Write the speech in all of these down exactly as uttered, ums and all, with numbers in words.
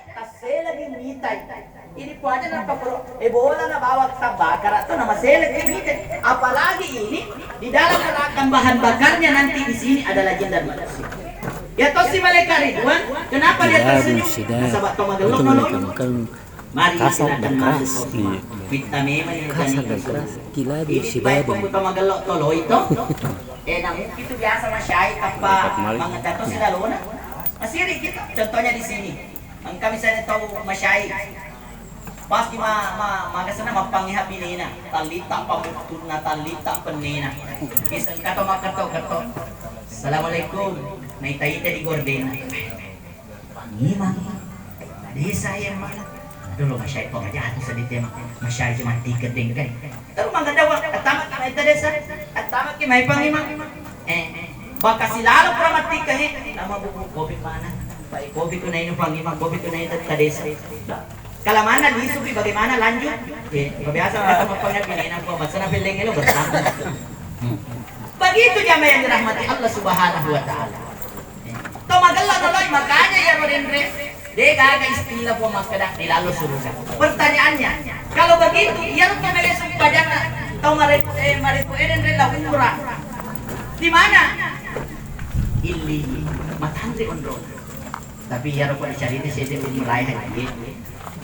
Tassé lagi mitai. Ini kuaja nappa koro, eh, bola na bawang tabbakara tu nama selek mitai. Apalagi ini di dalam neraka bahan bakarnya nanti di sini adalah jin dan manusia. Ya tosi malaikat Ridwan, kenapa dia tersenyum? Nasaba to magello malai. Mari kasar dan keras. Iya. Kita memang kasar dan keras. Gila di sidadi. Ini baik to magello toloi to. Eh, namun itu biasa masyai kappa mangedda to silalona. Masiri kita. Contohnya di sini. Engka misalnya tau masyai. Pasti ma, ma, magasena mappangngeha binena. Tallita pamuttunna, tallita pennena. Isengka to makketto-ketto. Assalamualaikum. Naita-ita di gordena. Imang. Desa ya, Mang. Aduh, lo masyai kok aja tuh sedih tema. Masyai cuma tiket dengkai. Terus mangga dawa, pertama kita desa. Pertama ki mai pang imang. Eh, bakasi lalo pura mati ke, eh. Nama buku kopi mana? Pai kopi tu nainu pang imang, kopi tu nainu tetta desa. Kalau mana lisu pi bagaimana lanjut? Eh, biasa apa pang ya pinena pang, masana peleng lo bertamu. Begitu jamaah yang dirahmati Allah Subhanahu wa Ta'ala. To magello noloi, makanya iyaro denre de gaga istilah Puang makkeda di lalo suruga. Pertanyaannya, kalau begitu, iyaro to mele sumpajanna tau mare-, eh, mareku eden re la umrah. Di mana? Illi, matanre onrona. Tapi iyaro ko dicarita sede umrah haji.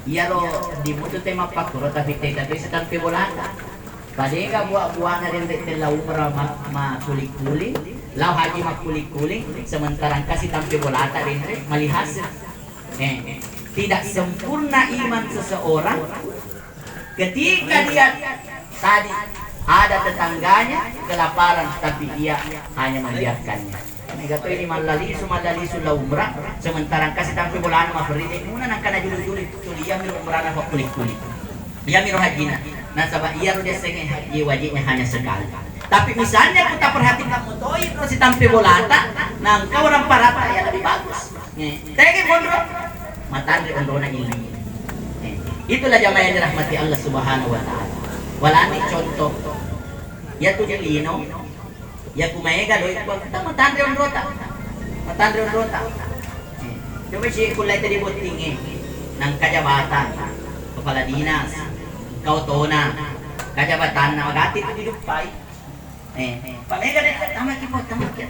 Iyaro dimutu te mappakkuro tapi tega to isetampe bolata. Padega bua-buana denre tella umrah ma-, makkuling-kuling, lao haji makkuling-kuling, sementara engka sitampe bolata denre mali hasil. Eh, tidak sempurna iman seseorang ketika dia tadi ada tetangganya kelaparan, tapi dia hanya membiarkannya. Mega to ini mallalisu, mallalisu la umrah, sementara engka sitampe bolana maperri de muna nangka najulu-julu tuli, iyamiro umrana pakkuling-kuling. Iyamiro hajjina. Nasaba iyaro diassengnge hajji wajibnya hanya sekali. Tapi misalnya kita perhatikan mutoi terus sitampe bolata, nangka orang parata ya lebih bagus. Nih, tege monro matanre onrona ini. Nih, itulah jamaah yang dirahmati Allah Subhanahu wa Ta'ala. Walani contoh, ya tu di lino, ya ku maega doi ku ta matanre onrota. Matanre onrota. Nih, coba si kullai tadi bottinge, nangka jabatan, kepala dinas, kau tona, kajabatanna magati tu diduppai. Eh, pamega de tamaki po tamaki.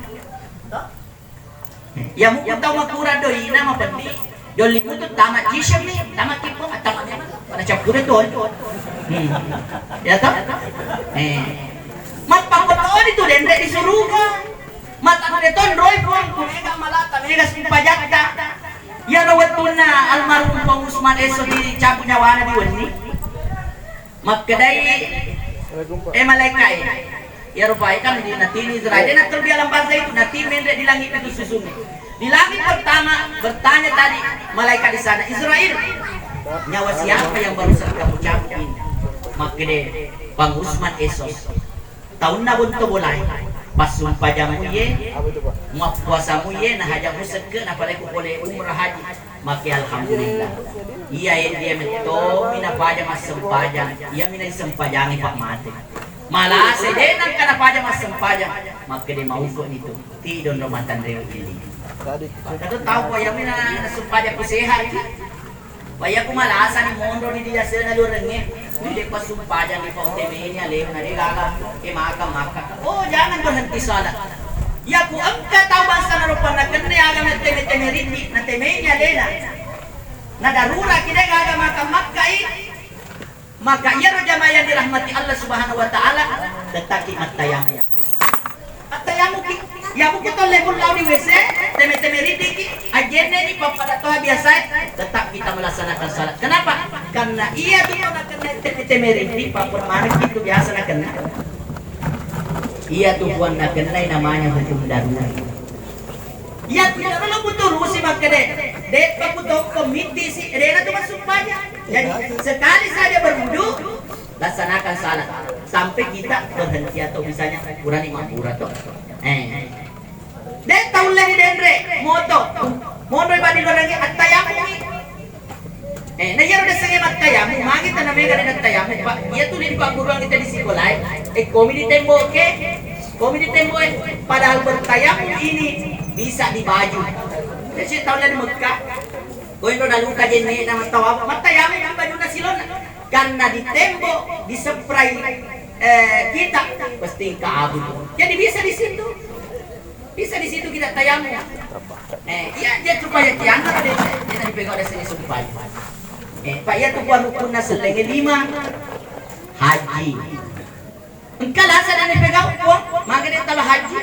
Iya muku tau makurang doina mapenni. Jollimu tu tamat jisem ni, tamat kipo, tamat memang. Pada campur tu. Hmm. Ya toh? Eh. Mappakotoni tu denre di suruga. Mata de tonroi puang ku mega malata mega sumpajatta. Iya ro wettunna almarhum Pong Usman Esso dicabut nyawana di wenni. Makkedai, eh, malaikae, iyaro pae kan di natini Israel, de naterbialang bangsa itu, natini menre di langit itu susungi. Di langit pertama bertanya tadi malaikat di sana, Israel, nyawa siapa yang barusan kamu cabut ini? Makkede, Pang Usman Esso. Taunna bonto bolae, passumpajammu iye, mappuasamu iye, nahajamu sekke, napaleku pole umrah haji, make alhamdulillah. Iya, iya, iya, mettomi napaja massempajang, iya mina disempajangi pak mate. Malase de nangka napaja massempajang, makkede mauko nitu, ti donro matanreo ini. Kata tau ko iya mina nasempajang ku sehat. Wayya ku malasani monroni di asena lurengnge, ni de passumpajang di pau temeni alena, de gaga, e maka, maka. Oh, jangan berhenti salat. Iya ku engka tau bangsa narupa nakenne aga na teme-teme rinni, na temeni alena. Na darurat ki de gaga maka, maka i. Maka iyaro jamaah yang dirahmati Allah Subhanahu wa Ta'ala, tetap ki mattayang. Attayamuki, iya muku tolle pullau di W C, teme-teme ridiki, ajenne ni pappada toha biasae, tetap kita melaksanakan salat. Kenapa? Karena iya tu nakenna teme-teme ridi, pappada maneng itu biasa nakenna. Iya tu puang nakenna namanya hukum darurat. Iya tu iya lo butuh rusi makkede, de paku to komiti si, de na tu masuk banyak. Jadi sekali saja berwudu, laksanakan salat sampai kita berhenti atau misalnya kurani mabura to. Eh. De taulle ni denre moto. Mono ibadi lorangi attayamumi. Eh, na iyaro desengnge mattayamum, magi tana mega de nattayamum, Pak. Iya tu di pagguruan kita di sekolah. Eh, komi di tembok ke, komi di tembok, eh. Padahal bertayamum ini bisa di baju. Jadi taulle ni Mekah. Koinro naluka jenne'na mattawaba, mattayameng bajunna silona. Karena di tembok, di spray, eh, kita, pasti engka abu tu. Jadi bisa di situ. Bisa di situ kita tayamum. Eh, iya, dia supaya tiang ada deh, dia tadi pegang ada sini sumpah. Eh, Pak, iya tu buat rukunna sellengnge lima. Haji. Engka lasa na nipegau, Puang, makkeda tala haji.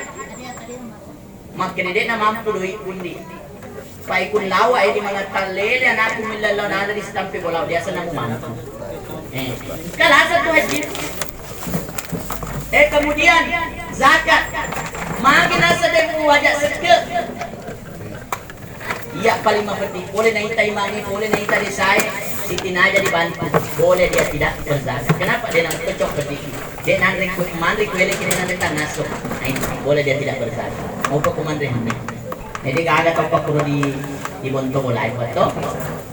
Makkeda de'na mampu doi undi. Paikun lawa e di mangattallele anakku millallo nala di sitampe bola biasa namu mampu. Eh, engka lasa tu haji. Eh, kemudian zakat. Magi nasa demu wajak sekke. Iya, paling mapenting, boleh naita imangi, boleh naita desae, sitinaja dibantu, boleh dia tidak berzakat. Kenapa? Dia nang cocok berpikir. Dia nanre ku, manre ku elek, dia nanre tangaso. Nah, itu, boleh dia tidak berzakat. Mau ke kumanre hande. Jadi gaga toppa kuro di, di bonto bolai, betul?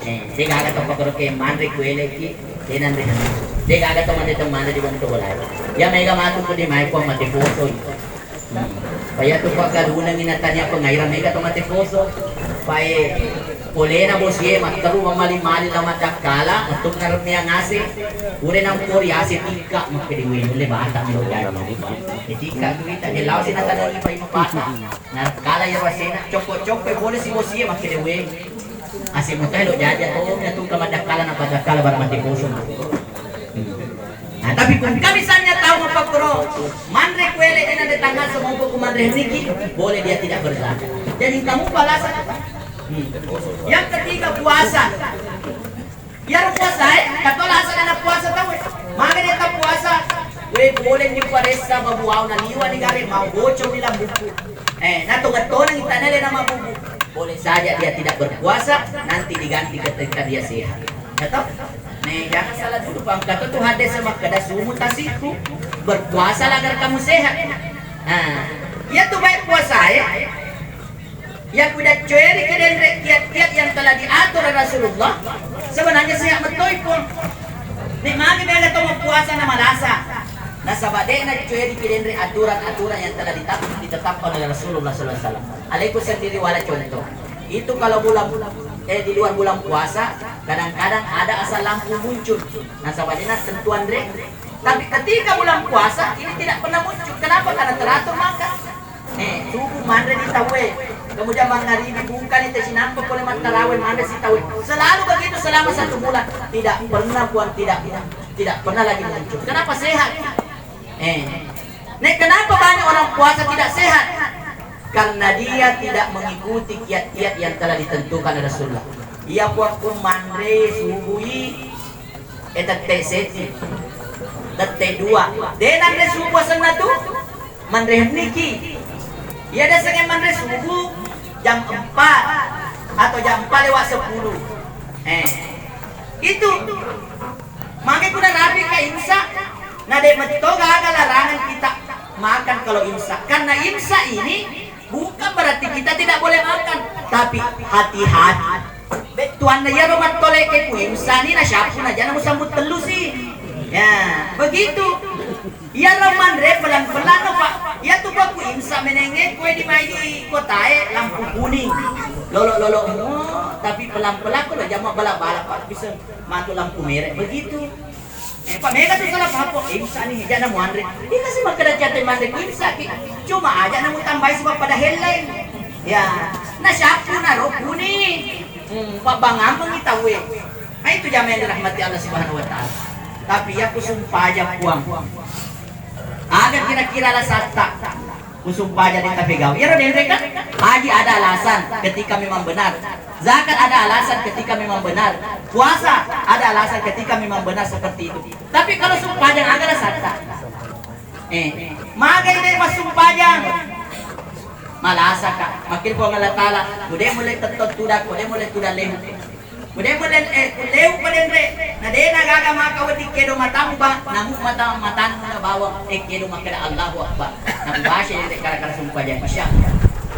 Eh, dia gaga toppa kuro ke manre ku elek, dia nanre hande. Dia gaga to manre temanre di bonto bolai. Ya mega matu ku di mai kuang mate foto. Paya tu paggalunangngi natania pengairang mega to mate poso. Pae polena bosie matteru mamali-mali la madakkala, mettunna remmeang ase. Pure nampori ase tikka, makkeda we nulle bata melo jaji. E tikka tu ita de lao sina tanangi pai mapata. Nakkala ya wasena cokko-cokko pole si bosie makkeda we. Ase mutae lo jaja to, na tu ka madakkala na padakkala bar mate poso. Hmm. Nah, tapi kun kami misalnya tahu mapakkuro, manre kuele dena de tangan semua ku manre niki, boleh dia tidak berzakat. Jadi kamu balasan apa? Hmm. Yang ketiga puasa. Ya puasa eh, kata alasan anak puasa tahu eh. Maka dia tak puasa. We boleh ni paressa babu au na liwa ni gare mau bocor bilang buku. Eh, na to getone ni tanele nama bubu. Boleh saja dia tidak berpuasa, nanti diganti ketika dia sehat. Betul? Nih, jangan salah dulu, Pak. Kata Tuhan dia sama kada sumu tasiku. Berpuasalah agar kamu sehat. Nah, ya tuh baik puasa ya. Ya kuda cueri kedenre kiat-kiat yang telah diatur Rasulullah. Sebenarnya sehat betul pun. Nih, magi mega to puasa na malasa. Nasaba de'na cueri kidenre aturan-aturan yang telah ditetap-, ditetapkan oleh Rasulullah sallallahu alaihi wasallam. Alaiku sendiri wala contoh. Itu kalau bulan, eh, di luar bulan puasa, kadang-kadang ada asal lampu muncul. Nasaba de'na tentuan re. Tapi ketika bulan puasa, ini tidak pernah muncul. Kenapa? Karena teratur makan. Eh, subuh manre di tawe. Kemudian mangaribi buka ni te sinampe pole mattarawe manre si tawe. Selalu begitu selama satu bulan. Tidak pernah puan tidak tidak pernah lagi muncul. Kenapa sehat? Eh. Nek kenapa banyak orang puasa tidak sehat? Karena dia tidak mengikuti kiat-kiat yang telah ditentukan oleh Rasulullah. Ia puakku manre subui eh tette seti. Tette dua. Denanre subuh asenna tu. Manre henniki. Ia dasarnya manre subuh jam empat atau jam empat lewat sepuluh. Eh. Itu. Maka kuna Nabi ka imsak, na de metto gaga larangan kita makan kalau imsak. Karena imsak ini bukan berarti kita tidak boleh makan, tapi hati-hati. Bettuanna iyaro mattole ke ku imsak ni na syapu na jana musambut tellu si. Ya, begitu. Iyaro manre pelan-pelan no, Pak. Iya tu, Pak, ku imsak menenge kue di mai di kotae lampu kuning. Lolo-lolo, oh, tapi pelan-pelan ko lo jama bala-bala, Pak, bisa matu lampu merah begitu. Eh, Pak, mega tu salah paham, Pak. Imsak ni, jana muanre. Ini sih makkeda cate manre imsak ki. Cuma aja namu tambahi sebab pada helleng. Ya, na syapu na ro kuning. Hmm, Pak, bangampang kita we. Nah, itu jamaah yang dirahmati Allah Subhanahu wa Ta'ala. Tapi ya, kusumpajang, Puang. Aga kira-kira alasatta kusumpajang de tapegau? Iyaro denre kan? Haji ada alasan ketika memang benar. Zakat ada alasan ketika memang benar. Puasa ada alasan ketika memang benar seperti itu. Tapi kalau sumpajang aga alasatta? Eh, magai de massumpajang. Malasaka. Makkeda Puang Allah Ta'ala, "Ko de mulle tettong tudang, ko de mulle tudang lehu." Ko de mulle, eh, lehu ko denre. Na de na gaga maka wedding kedo matamu ba, namu mata, matanmu na bawang, eh, kedo makkeda Allahu Akbar. Na base denre kara-kara sumpajang isya.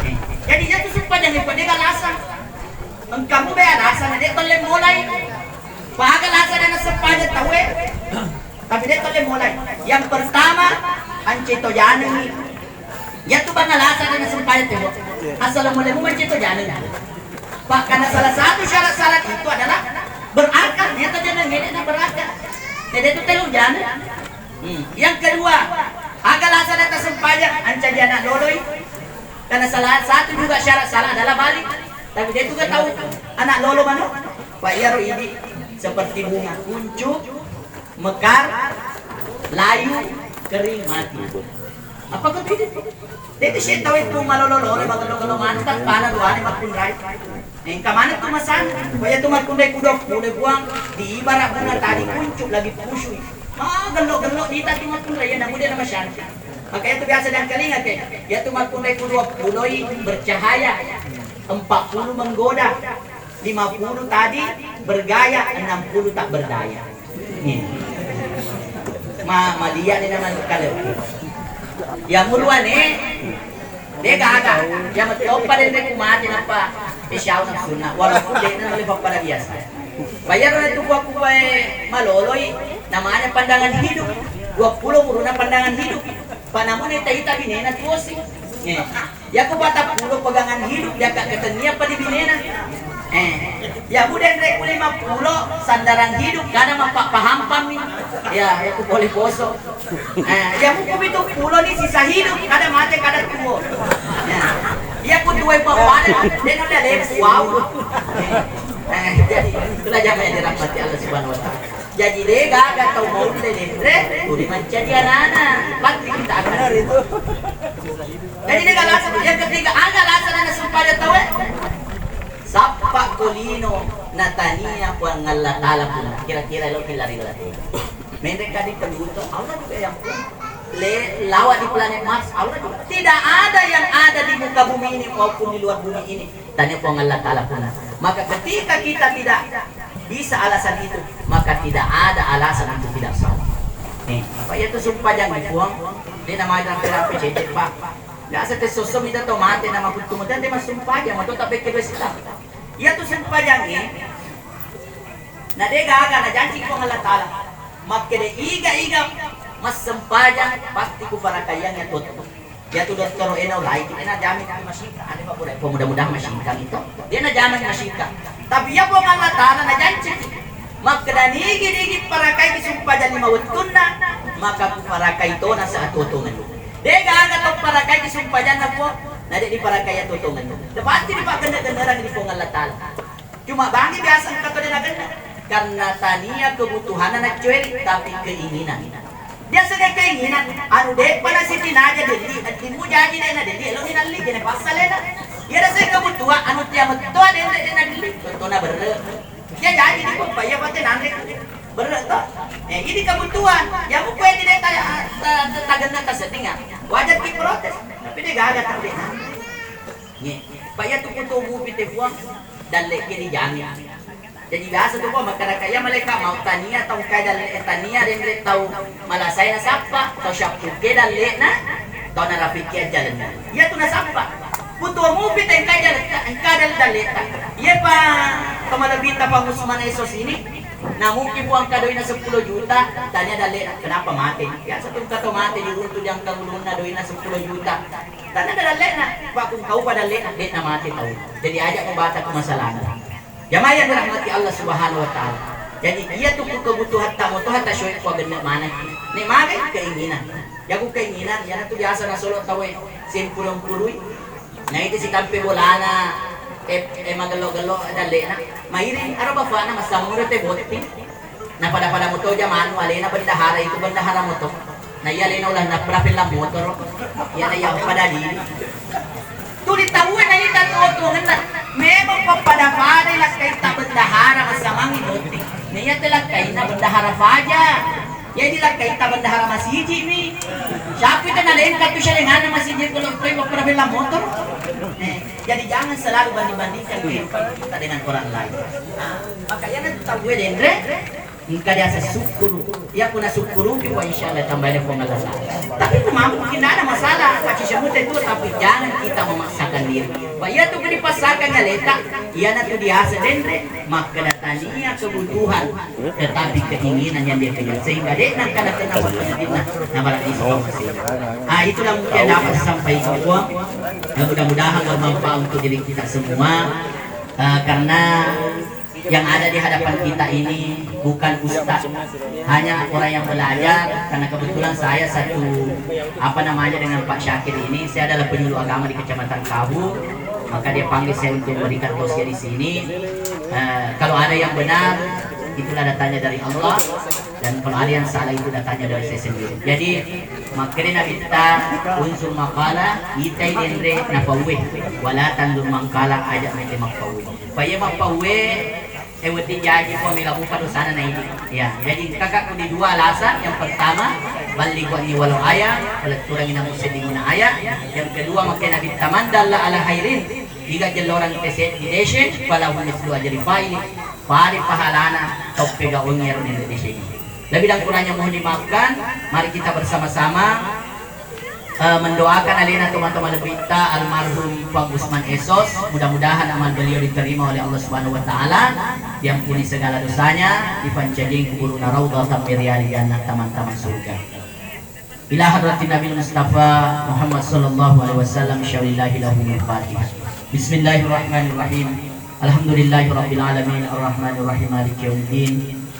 Eh, jadi itu sumpajang itu de galasa. Engkamu be alasa na de tolle mulai. Paga lasa dana sumpajang tauwe. Tapi de tolle mulai. Yang pertama, anceto janengi. Iyatu bang alasa dana sumpajang tauwe. Assalamualaikum, anceto janengi. Pak, karena salah satu syarat-syarat Itu telu jana. Hmm. Yang kedua, aga lasa data sempajang, ancaji anak loloi. Karena salah satu juga syarat salah adalah balik. Tapi dia juga tahu anak lolo mano. Pak Yaro ini seperti bunga kuncup, mekar, layu, kering, mati. Apa kau tidak? Dia itu saya tahu itu malolo-lolo, magello-gello mantap, pada duane makunrai. Engka maneng tu masana, pokoknya tu makkunrai kudo, kudo buang, di ibarat bunga tadi kuncup lagi pusui. Ah, gello-gello di tadi makkunrai, ya namu dia nama syanti. Makanya tu biasa dan kelinga ke, ya tu makkunrai kudo puloi bercahaya, empat puluh menggoda, lima puluh tadi bergaya, enam puluh tak berdaya. Nih. Ma malia ni nama kale. Ya muluane. De gaga. Ya metoppa de ku mati napa. Isyau nafsunna. Walaupun de na le pappada biasa. Bayar na tu ku aku bae maloloi. Namanya pandangan hidup. Dua puluh umurna pandangan hidup. Panamune taita binena tuosi. Nih. Yaku patappulo pegangan hidup, jaka ketennia padi binena. Eh, yaku denre ku lima pulo sandaran hidup, kada mappahampammi. Ya, yaku boleh poso. Eh, yaku ku pitu pulo ni sisa hidup, kada mate, kada tuo. Ya. Yaku dua papada, deno dia lebu, wow. Eh, jadi itulah jamaah yang dirahmati Allah Subhanahu wa Ta'ala. Jaji de gaga tau maulle denre, tuli mancaji anana. Pasti kita akan. Benar itu. Jadi de gaga lasa, yang ketiga, aga lasa nana sempajang tau e. Sappa ko lino natania Puang Allah Taala pun. Kira-kira lo kila rila. Mendek kadi keluto, Allah juga yang pun. Le, lawak di planet Mars, Allah juga. Tidak ada yang ada di muka bumi ini maupun di luar bumi ini. Tanya Puang Allah Taala pun. Maka ketika kita tidak bisa alasan itu, maka tidak ada alasan untuk tidak sholat. Nih, Pak, ya tu sumpah jangan Puang. Ini nama ada terapi cecek, Pak. Nggak sate sosok kita tau mate nama kutu mutan dia masuk sumpah aja, mau tak pikir besar. Iya tu sumpah jangan. Nah, de gaga na janci Puang Allah Taala. Makkeda iga-iga massempajang pasti kuparakaiangngi atuo-tuo. Iyatu dottoro e naulai, de najamang masyikka. Ade, Pak, pura, mudah-mudahan masyikka itu. De najamang masyikka. Tapi iya Puang Allah Taala najanci. Makkeda nigi-nigi parakai sumpajang lima wettunna, maka kuparakai tona saat tuo-tuongenna. De gaga to parakai sumpajanna Puang, na de diparakai atuo-tuongenna. Pasti dipagenne-gennerang di Puang Allah Taala. Cuma bangi biasa engka to de nagenna. Karena tania kebutuhanna naccoeri, tapi keinginan. Biasa ke keinginan, anu depa nasitinaja delli, eddimu jaji de nadelli, eloni nalli, jene passalena. Iya rasa kebutuhan, anu tia metto de de nadelli, bettona berre. Iya jaji di peppa, iya pate nanre berre to. Eh, ini kebutuhan. Ya muko ini de ta, ta, ta, tagenna taseddinga. Wajar ki protes, tapi de gaga tapi nanre. Nye, pa iya tu kutu mupi te Puang, dalle ke dijamin. Jadi biasa tu Puang makkeda ka iya malaika mau tania tau engka dalle, tania denre tau malasai nasappa, tau syappuke dallena, tau narapiki ajjalenna. Iya tu nasappa. Kutu mupi te engka dalle, engka dalle dalleta. Iya pa, pa malebita pa musmana esso sini. Na mungkin Puang ka doina seppulo juta, tania dallena, kenapa mate? Biasa tu engka tau mate diruntu di angka ulunna doina seppulo juta. Tanna dallena, Pak, ku engka upa dallena, de namate tau. Jadi aja mubata ku masalahna. Jamaah yang dirahmati Allah Subhanahu wa Ta'ala. Jadi iya tu ku kebutuhan tamu tu hatta syoi ku agenne maneng. Ne magai keinginan. Jago keinginan, iyana tu biasa nasolo tau e simpulung pului. Na itu sitampe bolana, eh, eh, magello-gello dallena. Mairing, aro bapakna massamuro te botting. Na pada-pada moto jamanu alena bendahara itu bendahara moto. Na iya alena ulah napra pella motoro. Iya na iya pada di. Tuli tau na ita to tuangenna. Memang pappada-pada lakkaita bendahara massamangi botting. Na iya te lakkaina bendahara faja. Jadi lakkaita bendahara masiji mi. Siapa itu nalengka tu syalenganna masiji kalau koi pappada pella motoro. Eh, jadi jangan selalu banding-bandingkan kehidupan kita dengan orang lain. Nah, makanya nanti tahu denre. Engka diaseng sukkuru. Iya, ku nasukkuruki, wa insyaallah tambaina Puang Allah Ta'ala. Tapi ku mampu, tidak ada masalah. Pasti semua itu, tapi jangan kita memaksakan diri. Wa iya tu ku dipaksakan aleta, iyana tu diaseng denre, makkeda tania kebutuhan, tetapi keinginan yang dia kejar. Sehingga de nangka kena waktu dinna, na barang itu masih. Ah, itulah mungkin dapat sampaikan Puang. Dan mudah-mudahan bermanfaat untuk diri kita semua. Ah, karena Yang ada di hadapan kita ini bukan ustaz, hanya orang yang belajar, karena kebetulan saya satu, apa namanya, dengan Pak Syakir ini, saya adalah penyuluh agama di Kecamatan Kabu, maka dia panggil saya untuk memberikan tausiah di sini. Eh, kalau ada yang benar, itulah datangnya dari Allah, dan kalau ada yang salah, itu datangnya dari saya sendiri. Jadi, makkeda Nabitta, "Unsur maqala, itai denre napauwe, wala tanzur mangkala, aja mete mappauwe." Paya mappauwe, eh, wedding jaji ko mega mupa dosana na idi. Ya, jadi engka ka kuni dua alasan. Yang pertama, ballighu anni walau aya, paletturangi namu sedding muna aya. Yang kedua, makkeda Nabitta, "Man dalla ala khairin, iga jellorang tese di dese, falahu mislu ajri fa'ili." Pari pahalana tau pegaungi ero nende dese. Lebih dan kurangnya mohon dimaafkan. Mari kita bersama-sama, eh, mendoakan alena tomatoa malebbitta almarhum Puang Usman Esos. Mudah-mudahan amal beliau diterima oleh Allah Subhanahu wa Ta'ala, diampuni segala dosanya, dipancajing kuburuna raudhatan min riyadil jannah, taman-taman surga. Ila hadratin Nabil Mustafa Muhammad sallallahu alaihi wasallam, syaulillahi lahumul Fatihah. Bismillahirrahmanirrahim. Alhamdulillahi rabbil alamin, arrahmanirrahim, maliki yaumiddin.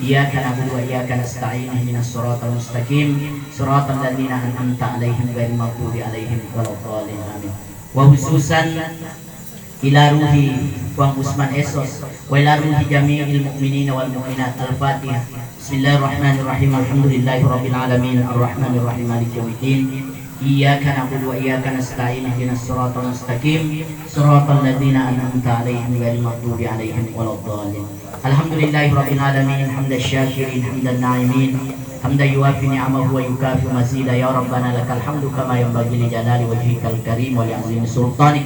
Iyyaka na'budu wa iyyaka nasta'in, ihdinas siratal mustaqim, siratal ladzina an'amta alaihim ghairil maghdubi alaihim waladdallin. Amin. Wa khususan ila ruhi Puang Usman Esos, wa ila ruhi jami'il mu'minina wal mu'minat. Al-Fatihah. Bismillahirrahmanirrahim. Alhamdulillahi rabbil alamin, arrahmanirrahim, maliki yaumiddin. Iyyaka na'budu wa iyyaka nasta'in, ihdinas siratal mustaqim, siratal ladzina an'amta alaihim ghairil maghdubi alaihim waladdallin. Alhamdulillahi rabbil alamin, hamdan syakirin, hamdan na'imin, hamdan yuwafi ni'amahu wa yukafi mazida. Ya Rabbana, lakal hamdu kama yanbaghi li jalali wajhikal karim wa li azimi sultanik.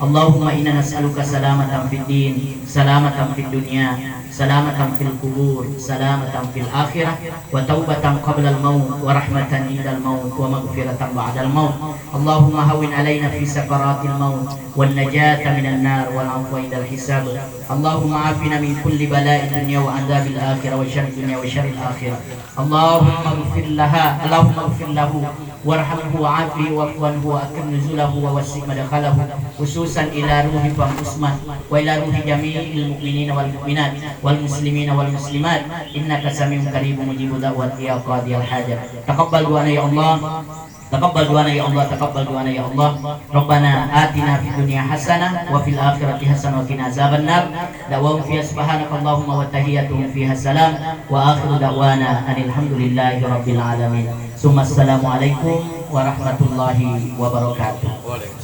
Allahumma inna nas'aluka salamatan fid din, salamatan fid dunya, salamatan fil qubur, salamatan fil akhirah, wa taubatan qablal maut, wa rahmatan indal maut, wa maghfiratan ba'dal maut. Allahumma hawwin alaina fi sakaratil maut, wan najata minan nar, wal afwa indal hisab. Allahumma afina min kulli bala'id dunya wa adzabil akhirah, wa syarrid dunya wa syarril akhirah. Allahumma ighfir laha, Allahumma ighfir lahu, warhamhu, wa'afihi, wa'fu anhu, wa akrim nuzulahu, wa wasi' madkhalahu, khususan ila ruhi Puang Usman, wa ila ruhi jami'il mu'minina wal mu'minat, wal muslimina wal muslimat, innaka sami'un qaribun mujibud da'wat ya qadiyal hajat. Taqabbal du'ana ya Allah. Taqabbal du'ana ya Allah, taqabbal du'ana ya Allah. Rabbana atina fid dunya hasanah wa fil akhirati hasanah wa qina azabannar. Da'wahum fiha subhanakallahumma wa tahiyyatuhum fiha salam. Wa akhiru da'wana anil hamdulillahi rabbil alamin. Summa assalamu alaikum warahmatullahi wabarakatuh.